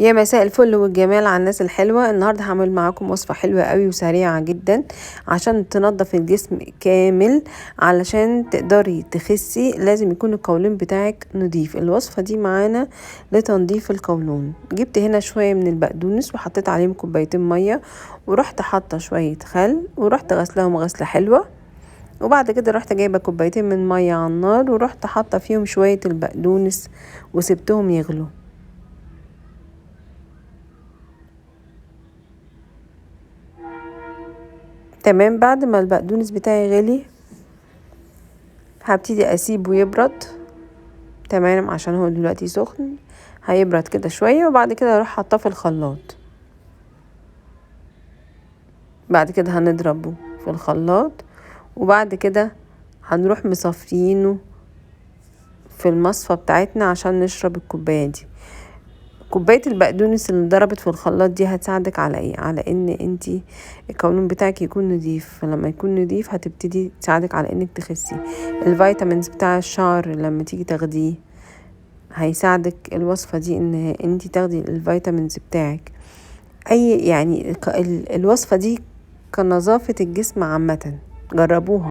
يا مساء الفل والجمال على الناس الحلوة. النهاردة هعمل معاكم وصفة حلوة قوي وسريعة جدا عشان تنظف الجسم كامل. علشان تقدري تخسي لازم يكون القولون بتاعك نظيف. الوصفة دي معانا لتنظيف القولون. جبت هنا شوية من البقدونس وحطيت عليهم كوبايتين مية، ورحت حاطة شوية خل، ورحت غسلهم غسلة حلوة. وبعد كده رحت جايبة كوبايتين من مية على النار، ورحت حاطة فيهم شوية البقدونس وسبتهم يغلوا. تمام. بعد ما البقدونس بتاعي غلي هبتدي اسيبه يبرد. تمام، عشان هو دلوقتي سخن هيبرد كده شوية، وبعد كده اروح حاطاه في الخلاط. بعد كده هنضربه في الخلاط، وبعد كده هنروح مصفينه في المصفى بتاعتنا عشان نشرب الكوباية دي. كوباية البقدونس اللي ضربت في الخلاط دي هتساعدك على ايه؟ على ان انتي القولون بتاعك يكون نظيف. فلما يكون نظيف هتبتدي تساعدك على انك تخسي. ال vitamins بتاع الشعر لما تيجي تاخديه هيساعدك الوصفة دي ان انتي تاخدي ال vitamins بتاعك. اي يعني الوصفة دي كنظافة الجسم عامة، جربوها.